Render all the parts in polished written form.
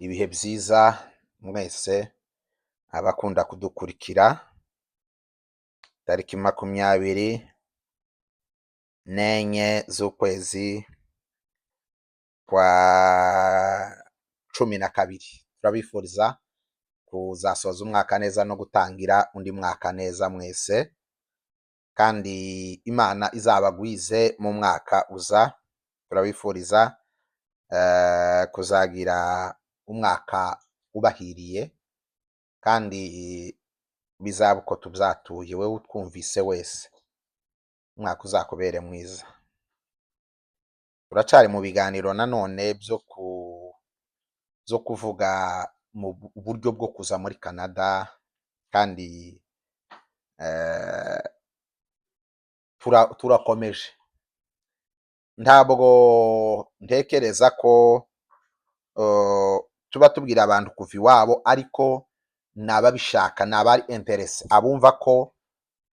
Ibihe byiza mwese abakunda kudukurikira. Tariki 24 z'ukwezi kwa 12, turabifuriza kuzasoza umwaka neza no gutangira undi mwaka neza mwese, kandi Imana izabagwize mu mwaka uza. Turabifuriza kuzagira umwaka ubahiriye, kandi bizaba uko tubyatuye. Wowe utwumvise wese, umwaka uzakubere mwiza. Turacari mu biganiro nanone byo kuvuga mu buryo bwo kuza muri Canada, kandi turakomeje. Ntabwo ntekereza ko tuba tubwira abantu kuva iwabo, ariko ni ababishaka, ni abari intéressés, abumva ko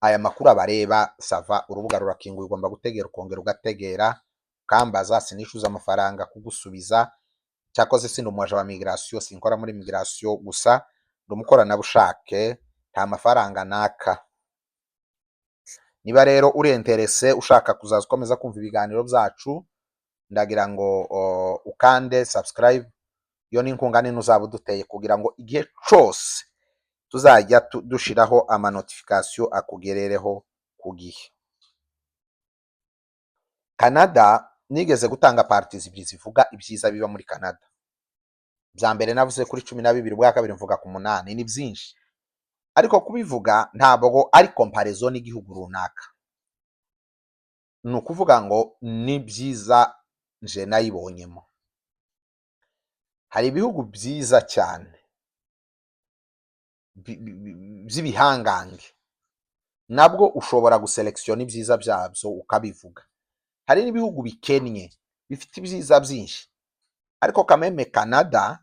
aya makuru abareba. Ça va, urubuga rurakinguye, ugomba gutegera, ukongera ugategera, ukambaza. Sinishyuza amafaranga kugusubiza. Cyakoze sindi umuaje wa migration, sinkora muri migration, gusa ndi umukoranabushake, nta mafaranga naka. Niba rero uri intéressé, ushaka kuzaza ukomeza kumva ibiganiro byacu, ndagira ngo ukande subscribe. Iyo ni inkunga nini uzaba uduteye, kugira ngo igihe cose tuzajya dushiraho ama notification akugerereho ku gihe. Canada, nigeze gutanga parties zibiri zivuga ibyiza biba muri Canada. Bya mbere navuze kuri 12, ubwa kabiri mvuga ku munani. Ni byinshi, ariko kubivuga ntabwo ari comparaison n'igihugu runaka. Ni ukuvuga ngo ni byiza nje nayibonyemo. Hari ibihugu byiza cyane by'ibihangange, nabwo ushobora guselekisiyona ibyiza byabyo ukabivuga. Hari n'ibihugu bikennye bifite ibyiza byinshi, ariko quand même Canada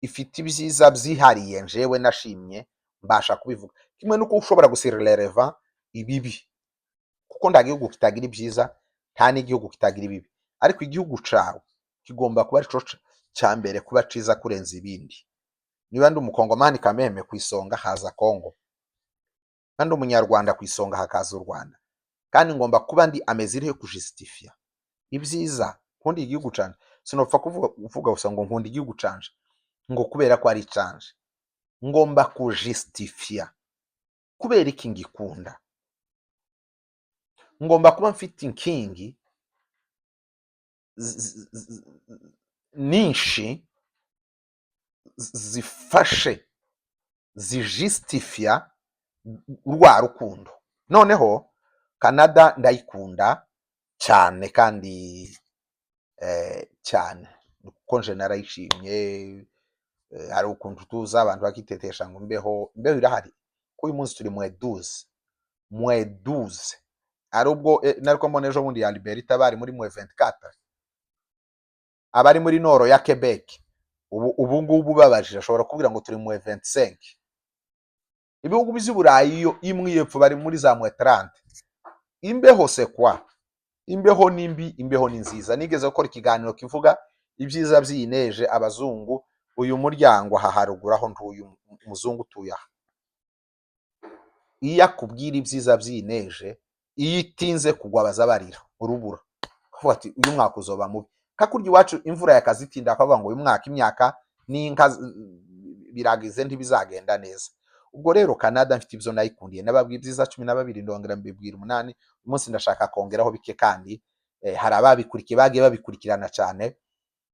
ifite ibyiza byihariye njewe nashimye, mbasha kubivuga, kimwe n'uko ushobora gusirereva ibibi, kuko nta gihugu kitagira ibyiza, nta n'igihugu kitagira ibibi. Ariko igihugu cawe kigomba kuba arico ca mbere kuba ciza kurenza ibindi. Niba ndi umukongomani, quand même ku isonga haza Kongo. Niba ndi umunyarwanda, ku isonga hakaza u Rwanda. Kandi ngomba kuba ndi en mesure yo kujisitifiya ibyiza nkunda igihugu canje. Sinopfa kuvuga gusa ngo nkunda igihugu canje ngo kubera ko ari icanje. Ngomba kujisitifiya kubera iki ngikunda. Ngomba kuba mfite inkingi nyinshi zifashe, zijisitifiya rwa rukundo. Noneho Canada ndayikunda cyane, kandi cyane, kuko nje narayishimye. Hari ukuntu tuza abantu bakitetesha ngo imbeho. Imbeho irahari, ko uyu munsi turi -12, -12. Hari ubwo nariko mbona ejo bundi ya Alberta bari muri -24. Abari muri nord ya Quebec ubu ngubu babajije ashobora kubwira ngo turi -25. Ibihugu by'i Burayi iyo imwe y'epfo bari muri za -30. Imbeho c'est quoi? Imbeho ni mbi, imbeho ni nziza. Nigeze gukora ikiganiro kivuga ibyiza by'iyi neige. Abazungu, uyu muryango aha haruguru aho ntuye, umuzungu utuye aha, iyo akubwira ibyiza by'iyi neige, iyo itinze kugwa baza barira urubura, akavuga ati: "Uyu mwaka uzoba mubi." Kakurya iwacu imvura yakazitinda, akavuga ngo uyu mwaka imyaka n'inka biragize, ntibizagenda neza. Ubwo rero Canada mfite ibyo nayikundiye. Nababwiye ibyiza 12, ndongera mbibwira umunani. Uyu munsi ndashaka kongeraho bike, kandi hari ababikurikiye, bagiye babikurikirana cyane.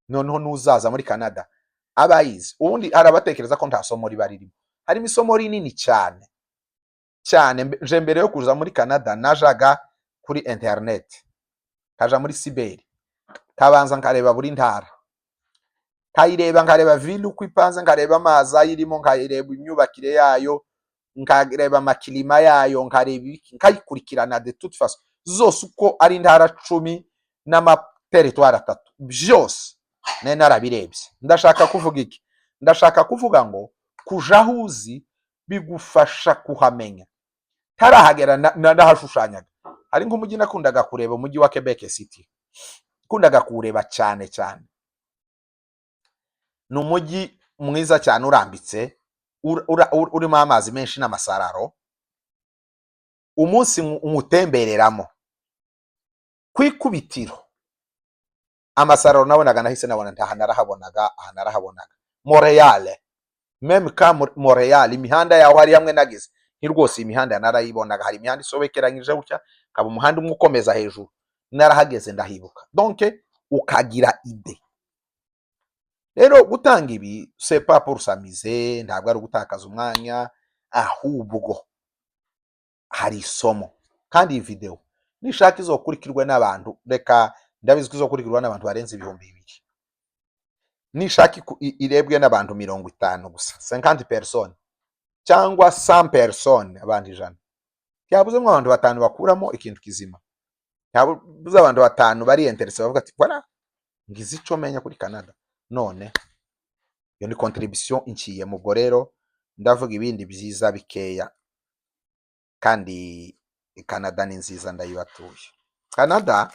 Noneho n'uzaza muri Canada abayizi. Ubundi hari abatekereza ko nta somo riba ririmo. Harimo isomo rinini cyane cyane. Nje mbere yo kuza muri Canada najaga kuri internet, kaja muri cyber, kabanza nkareba buri ntara, nkayireba, nkareba ville uko ipanze, nkareba amazi ayirimo, nkareba imyubakire yayo, nkareba ama climat yayo, nkareba ibiki, nkayikurikirana de toute façon zose uko ari intara 10 n'amateritwari atatu, byose nari narabirebye. Ndashaka kuvuga iki? Ndashaka kuvuga ngo kuja aho uzi bigufasha kuhamenya. Ntarahagera nahashushanyaga. Hari nk'umujyi nakundaga kureba, umujyi wa Quebec City, kundaga kuwureba cyane cyane. Ni umujyi mwiza cyane urambitse, urimo amazi menshi n'amasararo. Umunsi nywutembereramo ku ikubitiro, amasararo nabonaga, nahise nabona ntaha narahabonaga, aha narahabonaga. Montreal, même ka Montreal, imihanda yaho hari hamwe nageze nti rwose iyi mihanda narayibonaga. Hari imihanda isobekeranyije gutya, kaba umuhanda umwe ukomeza hejuru. Narahageze ndahibuka. Donc ukagira idée. Rero gutanga ibi, c'est pas pour s'amuser, ntabwo ari ugutakaza umwanya, ahubwo hari isomo. Kandi iyi video nishaka izokurikirwe n'abantu, reka, ndabizi ko izokurikirwa n'abantu barenze 2000. Nishaka irebwe n'abantu 50 gusa, 50 personnes cyangwa 100 personnes, abantu 100, byabuzemo abantu batanu bakuramo ikintu kizima, byabuze abantu batanu bari intéressés bavuga ati: "Voilà, ngize ico menya kuri Canada." None iyo ni contribution inciyemo. Ubwo rero ndavuga ibindi byiza bikeya, kandi Canada ni nziza, ndayibatuye. Canada,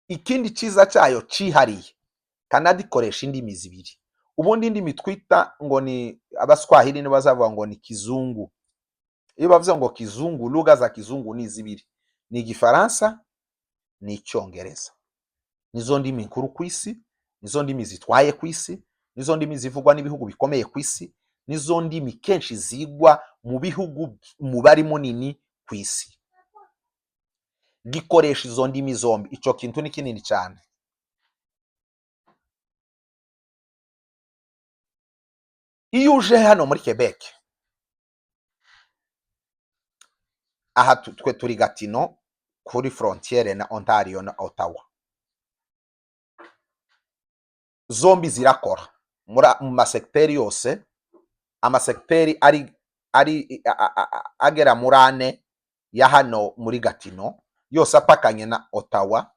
ikindi cyiza cyayo cyihariye, Canada ikoresha indimi zibiri. Ubundi indimi twita ngo ni Abaswahili nibo bazavuga ngo ni kizungu. Iyo bavuze ngo kizungu, lugha za kizungu ni zibiri: ni Igifaransa ni Icyongereza. Nizo ndimi nkuru ku isi, nizo ndimi zitwaye ku isi, nizo ndimi zivugwa n'ibihugu bikomeye ku isi, nizo ndimi kenshi zigwa mu bihugu umubare munini ku isi gikoresha izo ndimi zombi. Icyo kintu ni kinini cyane. Iyo uje hano muri Quebec, aha twe turi Gatineau, kuri frontière na Ontario na Ottawa, zombi zirakora mu masegiteri yose. Amasegiteri ari agera muri ane ya hano muri Gatineau yose apakanye na Ottawa,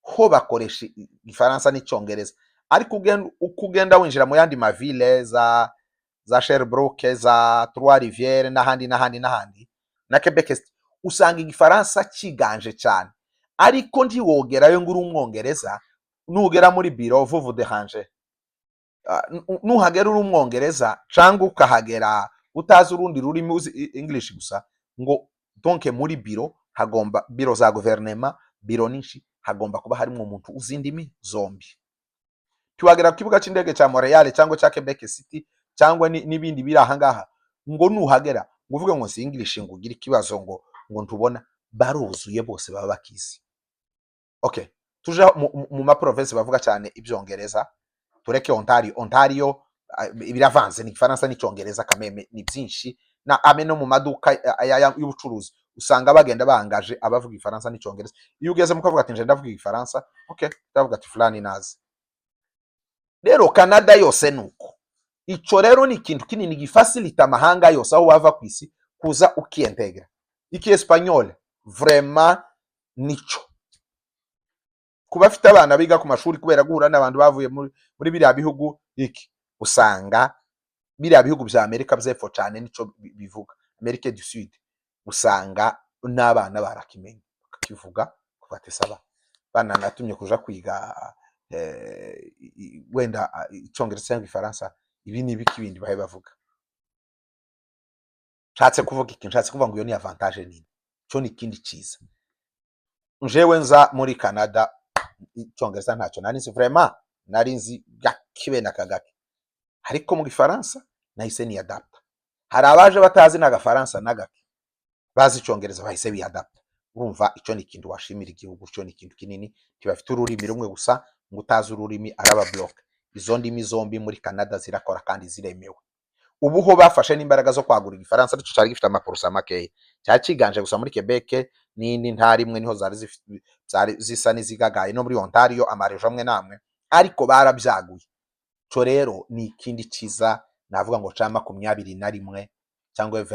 ho bakoresha Igifaransa n'Icyongereza. Ariko uko ugenda winjira mu yandi mavile, za Sherbrooke, za Trois Rivières n'ahandi n'ahandi n'ahandi na Quebec City, usanga Igifaransa kiganje cyane. Ariko ntiwogerayo ngo uri Umwongereza, nugera muri biro vous vous dérangez. Nuhagera uri Umwongereza cyangwa ukahagera utazi urundi rurimi, uzi English gusa, ngo donc muri biro hagomba, biro za guverinema, biro nyinshi hagomba kuba harimo umuntu uzi indimi zombi. Ntiwagera ku kibuga cy'indege cya Montreal cyangwa cya Quebec City cyangwa n'ibindi biri aha ngaha ngo nuhagera ngo uvuge ngo si English, ngo ugire ikibazo ngo ntubona, baruzuye bose baba bakizi. Okay, tuje mu ma province bavuga cyane Ibyongereza, tureke Ontario. Ontario biravanze, ni Igifaransa n'Icyongereza kameme, ni byinshi. Na ame no mu maduka y'ubucuruzi usanga bagenda bangaje abavuga Igifaransa n'Icyongereza. Iyo ugeze mukavuga ati: "Nje ndavuga Igifaransa", okay, ndavuga ati fulani nazi. Rero Canada yose nuko. Ico rero ni ikintu kinini gifasilita amahanga yose aho wava ku isi kuza ukiyentegra. Ikiespanyol vraiment nico ku bafite abana biga ku mashuri, kubera guhura n'abantu bavuye muri biriya bihugu, iki usanga biriya bihugu bya Amerika by'epfo cyane, nico bivuga Amerika du Sud, usanga n'abana barakimenya bakakivuga. Kuva ati saba bana natumye kuja kwiga wenda Icyongereza cyangwa Igifaransa, ibi ni ibiki bindi bahe bavuga. Nshatse kuvuga iki? Nshatse kuvuga ngo iyo ni avantage nini, cyo ni ikindi cyiza. Njewe nza muri Canada, Icyongereza ntacyo nari nzi vraiment, nari nzi gake bene aka gake, ariko mu Gifaransa nahise niyadapta. Hari abaje batazi n'Agafaransa na gake, bazi Icyongereza, bahise biyadapta. Urumva icyo ni ikintu washimira igihugu, cyo ni ikintu kinini. Ntibafite ururimi rumwe gusa ngo utazi ururimi araba bloqué. Izo ndimi zombi muri Canada zirakora kandi ziremewe. Ubu ho bafashe n'imbaraga zo kwagura Igifaransa, aricyo cyari gifite amaporusa makeya, cyari kiganje gusa muri Quebec n'indi ntara imwe, niho zari zisa n'izigagaye, no muri Ontario amarejo amwe n'amwe, ariko barabyaguye. Cyo rero ni ikindi cyiza navuga ngo ca 21 cyangwa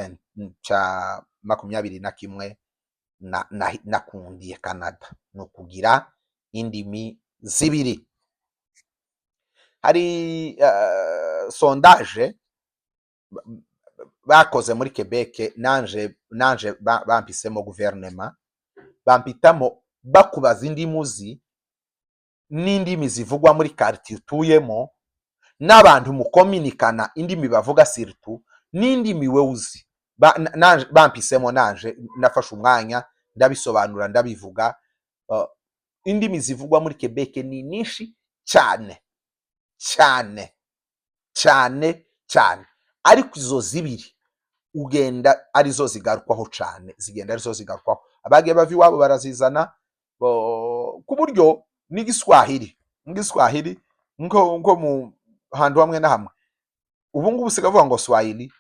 ca 21 nakundiye Canada ni ukugira indimi zibiri. Hari sondage bakoze muri Quebec, nanje bampisemo, guverinema bampitamo. Bakubaza indimi uzi n'indimi zivugwa muri quartier utuyemo. N'abantu mukominikana indimi bavuga, surtout n'indimi we uzi. Bampisemo nanje nafashe umwanya ndabisobanura, ndabivuga. Indimi zivugwa muri Quebec ni nyinshi cyane cyane cyane cyane, ariko izo zibiri ugenda arizo zigarukwaho cyane, zigenda arizo zigarukwaho. Abagiye bava iwabo barazizana ku buryo n'igiswahili nko mu hantu hamwe na hamwe ubu ngubu usigaye uvuga ngo Swahili,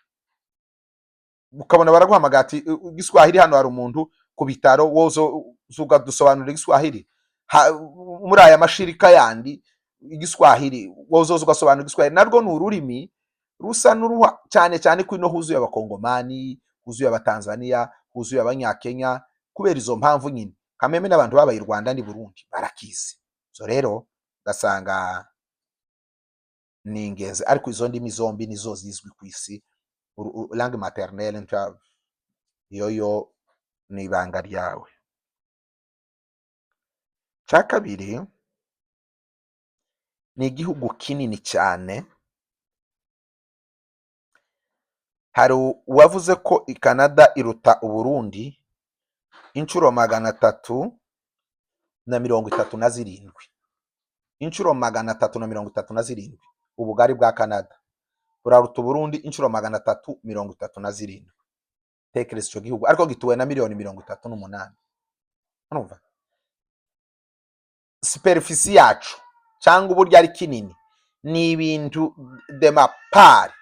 ukabona baraguhamagara ati: "Igiswahili, hano hari umuntu ku bitaro, wowe ukadusobanurira igiswahili." Muri aya mashirika yandi igiswahili, wowe uzoza ugasobanura igiswahili. Narwo ni ururimi rusa n'uruha cyane cyane ko ino huzuye Abakongomani, huzuye Abatanzaniya, huzuye Abanyakenya. Kubera izo mpamvu nyine kameme n'abantu babaye i Rwanda n'i Burundi barakizi. So rero ugasanga ni ingenzi, ariko izo ndimi zombi nizo zizwi ku isi. Langue maternelle iyo yo ni ibanga ryawe. Cya kabiri, ni igihugu kinini cyane. Hari uwavuze ko i Canada iruta Uburundi inshuro 337, inshuro 337. Ubugari bwa Canada buraruta Uburundi inshuro 337. Tekereza icyo gihugu, ariko gituwe na miliyoni 38. Urumva superficie yacu cyangwa uburyo ari kinini, ni ibintu de ma part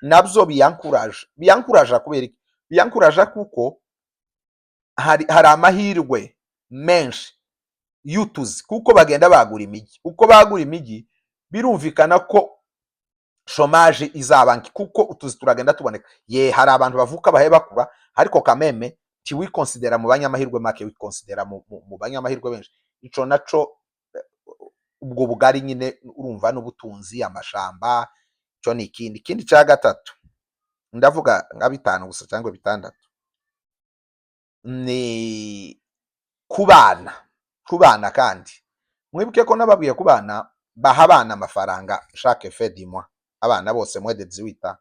nabyo biyankuraje. Biyankuraje kubera iki? Biyankuraje kuko hari amahirwe menshi y'utuzi, kuko bagenda bagura imijyi. Uko bagura imijyi, birumvikana ko chômage izaba nke, kuko utuzi turagenda tuboneka. Ye, hari abantu bavuka bahe bakura, ariko kameme ntiwikonsidera mu banyamahirwe make, wikonsidera mu banyamahirwe benshi. Ico naco, ubwo bugari nyine urumva n'ubutunzi, amashamba, ico ni ikindi. Ikindi cya gatatu, ndavuga nka bitanu gusa cyangwa bitandatu, ni kubana. Kubana kandi mwibuke ko nababwiye ku bana, baha abana amafaranga chaque fin du mois, abana bose moins de 18.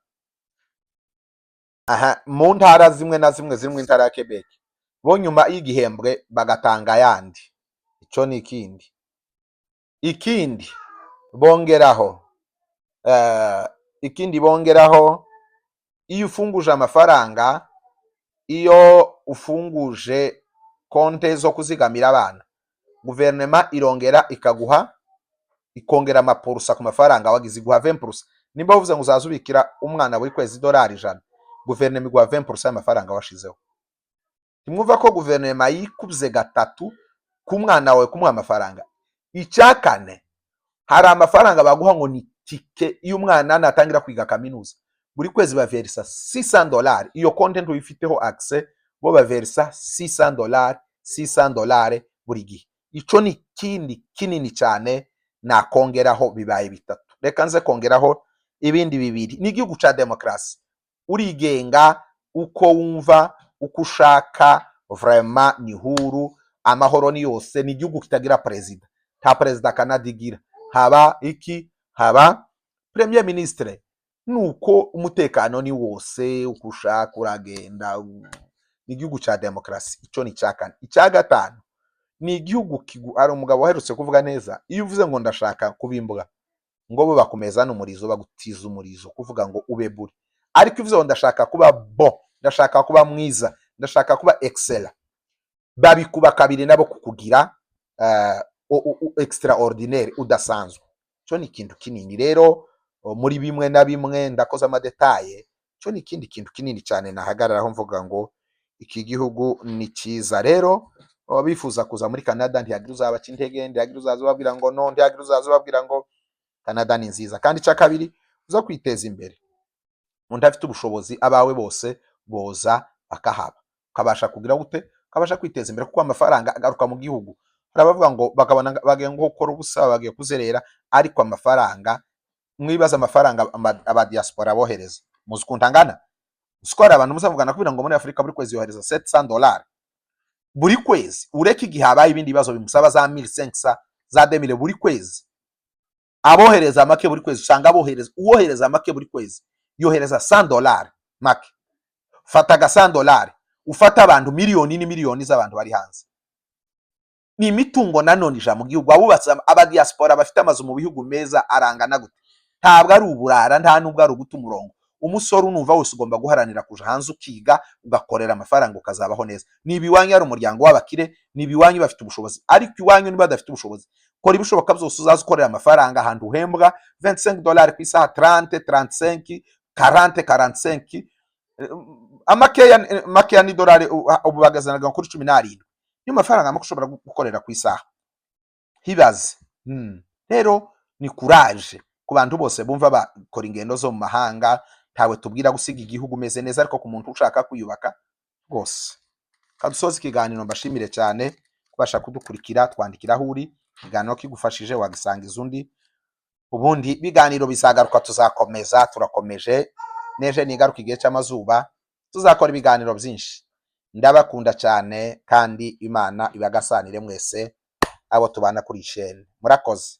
Aha mu ntara zimwe na zimwe ziri mu ntara ya Quebec, bo nyuma y'igihembwe bagatanga ayandi. Ico ni ikindi. Ikindi bongeraho, iyo ufunguje amafaranga, iyo ufunguje konte zo kuzigamira abana, guverinoma irongera ikaguha, ikongera ama pourcent ku mafaranga wagize, iguha 20%. Nimba uvuze ngo uzaza ubikira umwana buri kwezi idolari 100, guverinoma iguha 20% y'amafaranga washizeho. Ntimwumva ko guverinoma yikubye gatatu ku mwana wawe kumuha amafaranga? Icya kane, hari amafaranga baguha ngo ni tike. Iyo umwana natangira kwiga kaminuza, buri kwezi baverisa $600. Iyo konte ntuyifiteho accès, bo baverisa $600, $600 buri gihe. Ico ni ikindi kinini cyane nakongeraho, bibaye bitatu. Reka nze kongeraho ibindi bibiri. Ni igihugu ca demokarasi, urigenga uko wumva, uko ushaka. Vraiment ni huru, amahoro ni yose. Ni igihugu kitagira perezida, nta perezida Canada igira. Haba iki? Haba premier ministre. Nuko umutekano ni wose, uko ushaka uragenda. Ni igihugu ca demokarasi. Ico ni icya kane. Icya gatanu, ni igihugu hari umugabo waherutse kuvuga neza: iyo uvuze ngo ndashaka kuba imbwa, ngo bo bakumeza n'umurizo, bagutiza umurizo kuvuga ngo ube buri. Ariko iyo uvuze ngo ndashaka kuba bon, ndashaka kuba mwiza, ndashaka kuba excellent, babikuba kabiri nabo kukugira extraordinaire, udasanzwe. Cyo ni ikintu kinini rero. Muri bimwe na bimwe ndakoze ama détails. Cyo ni ikindi kintu kinini cyane nahagararaho mvuga ngo iki gihugu ni cyiza. Rero bifuza kuza muri Canada, ntihagira uzabaca intege, ntihagira uzaza ubabwira ngo no, ntihagira uzaza ubabwira ngo. Canada ni nziza. Kandi icya kabiri, uza kwiteza imbere, undi afite ubushobozi, abawe bose boza bakahaba, ukabasha kugira gute? Ukabasha kwiteza imbere, kuko amafaranga agaruka mu gihugu. Hari abavuga ngo bakabona bagiye ngo gukora ubusa, bagiye kuzerera, ariko amafaranga, mwibaza amafaranga aba diaspora bohereza, muzi ukuntu angana? Uzi ko hari abantu muzavugana kubera ngo muri Afurika buri kwezi yohereza $700 buri kwezi, ureke igihe habaye ibindi bibazo bimusaba za 1500, za 2000 buri kwezi. Abohereza make buri kwezi, usanga abohereza, uwohereza make buri kwezi yohereza $100 make. Fata aga $100, ufata abantu miliyoni n'imiliyoni z'abantu bari hanze, ni imitungo nanone ija mu gihugu. Abubatse, abadiaspora bafite amazu mu bihugu meza arangana gute? Ntabwo ari uburara, nta nubwo ari uguta umurongo. Umusore unumva wese ugomba guharanira kuja hanze, ukiga, ugakorera amafaranga, ukazabaho neza. Niba iwanyu ari umuryango w'abakire, niba iwanyu bafite ubushobozi, ariko iwanyu niba badafite ubushobozi, kora ibishoboka byose uzaza ukorera amafaranga ahantu uhembwa $25 ku isaha, 30, 35, 40, 45. Amakeya makeya ni dolari ubu bagazanaga kuri 17, niyo mafaranga make ushobora gukorera ku isaha. Hibaze. Rero ni courage ku bantu bose bumva bakora ingendo zo mu mahanga. Ntawe tubwira gusiga igihugu umeze neza, ariko ku muntu ushaka kwiyubaka rwose. Kadusoza ikiganiro, mbashimire cyane kubasha kudukurikira. Twandikira aho uri, ikiganiro kigufashije wagisangiza undi. Ubundi biganiro bizagaruka, tuzakomeza, turakomeje. Neje nigaruka igihe cy'amazuba, tuzakora ibiganiro byinshi. Ndabakunda cyane kandi Imana ibagasanire mwese abo tubana kuri iyi chaîne. Murakoze.